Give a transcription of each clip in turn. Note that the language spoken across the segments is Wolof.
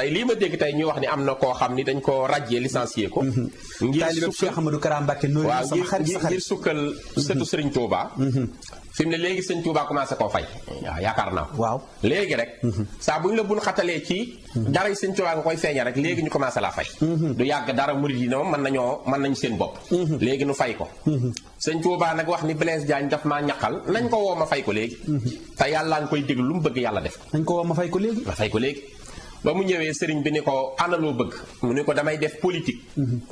tey lii ma dégg tey ñu wax ni am na koo xam ni dañ ko radier licencié ko. ngir Cheikh Ahmadou Kara Mbacké waaw ngir sukkal sëtu Serigne Touba. fi mu ne léegi Serigne Touba commencé koo fay. waaw yaakaar naa ko. waaw léegi rek. saa bu ñu la bun xatalee ci. dara yi Serigne Touba nga koy feeñal rek léegi ñu commencé laa fay. du yàgg dara murid yi moom mën nañu seen bopp. léegi nu fay ko. Serigne Touba nag wax ni Blaise Diagne daf maa ñaqal nañ ko woo ma fay ko léegi. te yàlla nga koy déglu lu mu bëgg yàlla def. nañ ko woo ma fay ko léegi. ma fay ko léegi. ba mu ñëwee sëriñ bi ni ko ana loo bëgg mu ni ko damay def politique.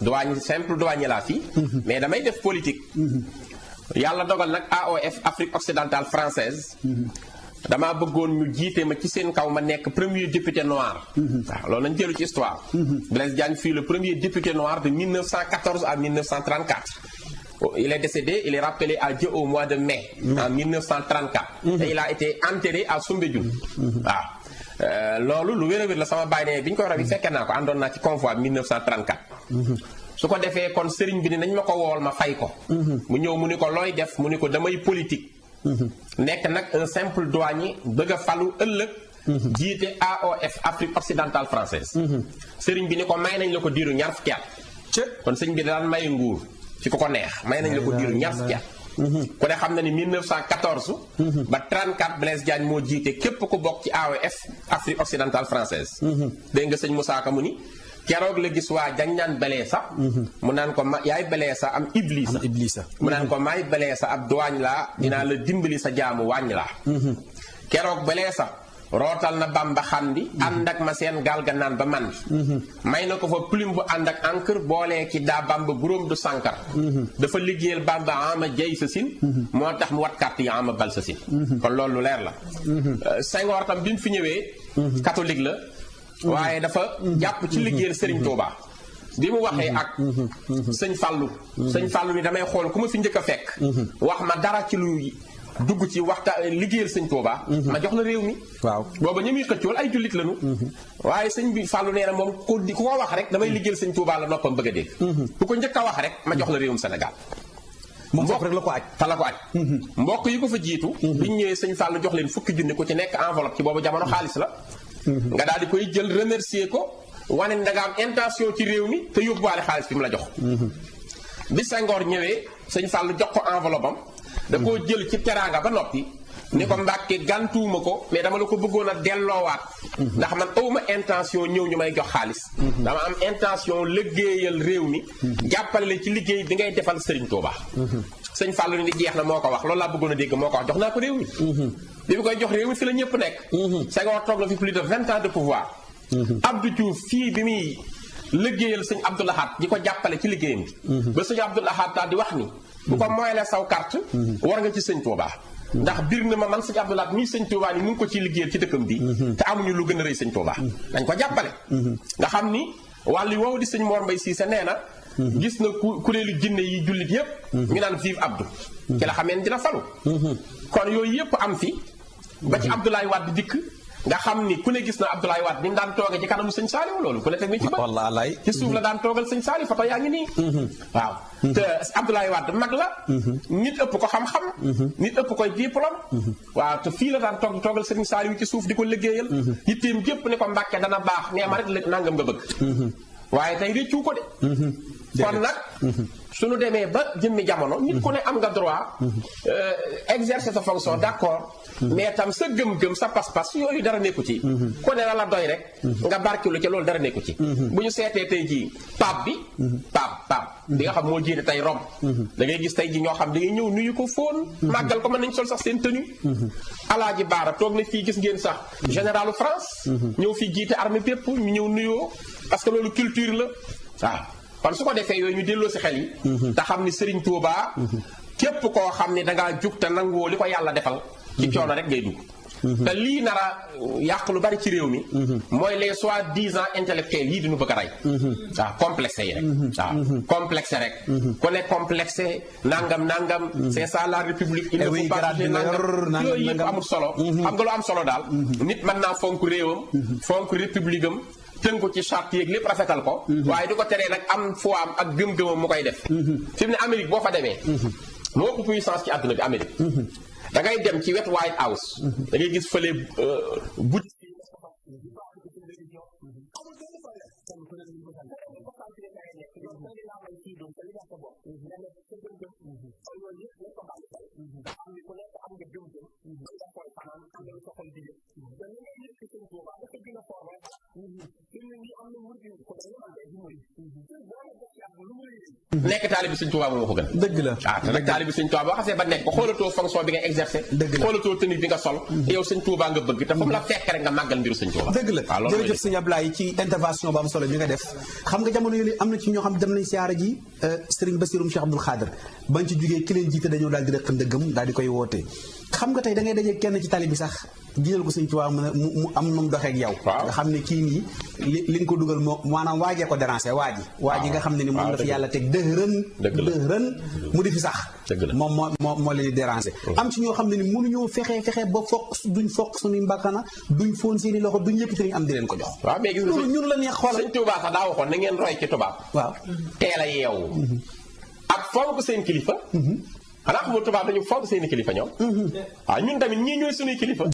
douane simple douanier laa fii. mais damay def politique. yàlla dogal nag AOF Afrique occidentale française. damaa bëggoon ñu jiite ma ci seen kaw ma nekk premier député noir. waaw loolu nañ jëlu ci histoire. Blaise Diagne fut le premier député noir de 1914 à 1934. Il est décédé, il est rappelé à Dieu au mois de mai. En 1934. Et il a été enterré à Soumbédioune. waaw. loolu lu wér a wér la sama bàyyi ne bi ñu koy rabi fekkee naa ko àndoon naa ci convoi 1934. su ko defee kon sëriñ bi ni nañ ma ko wool ma fay ko. mu ñëw mu ni ko looy def mu ni ko damay politique. nekk nag un simple douanier bëgg a falu ëllëg. jiite AOF Afrique occidentale française. sëriñ bi ni ko may nañ la ko diiru ñaar fukki at. kon sëriñ bi daan may nguur ci ko neex may nañ la ko diiru ñaar fukki at. ku ne xam na ni 1914. ba 34 Blaise Diagne moo jiite képp ku bokk ci AOF Afrique occidentale française. dégg nga sëñ Moussa Ka mu ni keroog la gis waa jañ naan Beleesa. mu naan ko yaay Beleesa am Iblisa. mu naan ko maay Beleesa ab duwaañ laa dinaa la dimbali sa jaamu wàññ laa. keroog Beleesa rootal na Bamba xandi ànd ak ma seen gaal ga naan ba man may na ko fa plume bu ànd ak encre boolee ci daa Bamba guróom du sànkar dafa liggéeyal Bamba ama jay sa sin moo tax mu wat carte yi ama bal sa sin kon loolu leer la Senghor tam bi mu fi ñëwee catholique la waaye dafa jàpp ci liggéeyal Serigne Touba bi mu waxee ak sëñ Fallou ni damay xool ku ma fi njëkk a fekk wax ma dara ci lu dugg ci liggéeyal sëñ Touba. ma jox la réew mi. waaw booba ñi muy xëccool ay jullit lañu. waaye sëñ bi Fallou nee na moom ku ko wax rek damay liggéeyal sëñ Touba la noppam bëgg a dégg. ku ko njëkk a wax rek ma jox la réewum Sénégal. moom foofu rek la ko aj. fa la ko aj. mbokk yi ko fa jiitu. biñ ñëwee sëñ Fallou jox leen fukki junni ku ci nekk enveloppe ci boobu jamono xaalis la. nga daal di koy jël remercier ko wane ni da nga am intention ci réew mi te yóbbuwaale xaalis bi mu la jox. bi Senghor ñëwee sëñ Fallou jox ko enveloppe am. da koo jël ci teraanga ba noppi ni ko Mbàkke gàntuwuma ko mais dama la ko bëggoon a delloowaat ndax man awma intention ñëw ñu may jox xaalis dama am intention liggéeyal réew mi jàppale la ci liggéey bi ngay defal Serigne Touba sëñ Fallou ni jeex na moo ko wax loolu laa bëggoon a dégg moo ko wax jox naa ko réew mi bi mu koy jox réew mi fi la ñëpp nekk Senghor toog na fi plus de 20 ans de pouvoir Abdou Diouf fii bi muy liggéeyal sëñ Abdou Lahad di ko jàppale ci liggéeyam bi ba sëñ Abdou Lahad daal di wax ni bu ko moyalee saw carte war nga ci sëñ Touba ndax biir na ma man sëñ Abdou Lahad mii sëñ Touba ni mu ngi ko ciy liggéeyal ci dëkkam bi te amuñu lu gën a rëy sëñ Touba dañ ko jàppale nga xam ni wàllu woowu di sëñ Mor Mbaye Cissé nee na gis na kuréelu jinne yi jullit yépp ñu naan vive Abdou ci la xameen dina falu kon yooyu yépp am fi ba ci Abdoulaye Wade dikk nga xam ni ku ne gis na Abdoulaye Wade ni mu daan toogee ci kanamu sëñ Saliou loolu ku ne teg ni ci bët wallaay ci suuf la daan toogal sëñ Saliou foto yaa ngi nii waaw te Abdoulaye Wade mag la nit ëpp ko xam-xam nit ëpp koy diplôme waaw te fii la daan toogal sëñ Saliou ci suuf di ko liggéeyal yitteem gépp ne ko Mbàkke dana baax nee ma rek nangam nga bëgg waaye tey réccu ko de kon nag suñu demee ba jëmmi jamono nit ku ne am nga droit exercer sa fonction d'accord mais tam sa gëm-gëm sa pas-pas yooyu dara nekku ci ku ne la doy rek nga barkilu ci loolu dara nekku ci bu ñu seetee tey jii pape bi nga xam moo jiite tey Rome da ngay gis tey ji ñoo xam da ngay ñëw nuyu ko fóon màggal ko mën nañ sol sax seen tenue Alaaji Baara toog na fii gis ngeen sax généralu France ñëw fii jiite armée bépp ñu ñëw nuyoo parce que loolu culture la waaw kon su ko defee yooyu ñu delloo si xel yi te xam ni Serigne Touba képp koo xam ni dangaa jug te nangoo li ko yàlla defal ci coono rek ngay dugg te lii nar a yàq lu bari ci réew mi mooy les soi-disant intellectuels yii diñu bëgg a rey waaw complexé yi rek waaw complexé rek ku ne complexé nangam c'est ça la république il ne faut pas nangam yooyu yëpp amul solo xam nga lu am solo daal nit mën naa fonk réewam fonk république am tënk ko ci charte yeeg lépp rafetal ko waaye du ko teree nag am foi am ak gëm-gëmam mu koy def fi mu ne Amérique boo fa demee moo ëpp puissance ci àdduna bi Amérique da ngay dem ci wetu White House da ngay gis fële amul benn problème kon ku nekk ñu ko sant ko sentir da ngay nekk yow da ngay laa may ci doon sa liberté bopp nga nekk sa gëm-gëm kon loolu yëpp nekk ko bàyyi xel nga xam ni ku nekk am nga gëm-gëm nga koy fanaan am nga lu sa xol di yëg da li ngay yëg ci sëñ Tuuba dafa gën a fort rek ci ñu ngi am na murid yi ko dañu man day di murid boo la def ci ak lu muy nekk taalibi sëñ Tuuba moo ko gën dëgg la te nag taalibi sëñ Tuuba boo xasee ba nekk ko xoolatoo fonction bi nga exercer xoolatoo tenue bi nga sol yow sëñ Tuuba nga bëgg te fu mu la fekk rek nga màggal mbiru sëñ Tuuba dëgg la jërëjëf sëñ Ablaye ci intervention bu am solo bi nga def xam nga jamono yooyu am na ci ñoo xam dem nañ siyaara ji Serigne Bassirou Cheikh Abdoul Khadir bañ ci jógee ki leen jiite dañoo daal di rëq ndëggam daal di koy wootee xam nga tey da ngay dajee kenn ci tali bi sax jiñal ko sëñ Tuubaa mu am nu mu doxeek yow nga xam ne kii nii li nga ko dugal moo maanaam waajee ko déranger waa ji nga xam ne ni moom la fi yàlla teg dëhërën mu di fi sax moom moo leen di déranger am ci ñoo xam ne ni mënuñoo fexe ba duñ foq suñuy mbàkkana duñ foon seeni loxo duñ yëkkati lañu am di leen ko jox waaw mais gis nga ñun la neex xoolal sëñ Tuubaa sax daa waxoon na ngeen roy ci tubaab waaw teel a yeewu ak fonk seen kilifa xanaa xamul tubaab dañu fonk seeni kilifa ñoom waaw ñun tamit ñii ñooy suñuy kilifa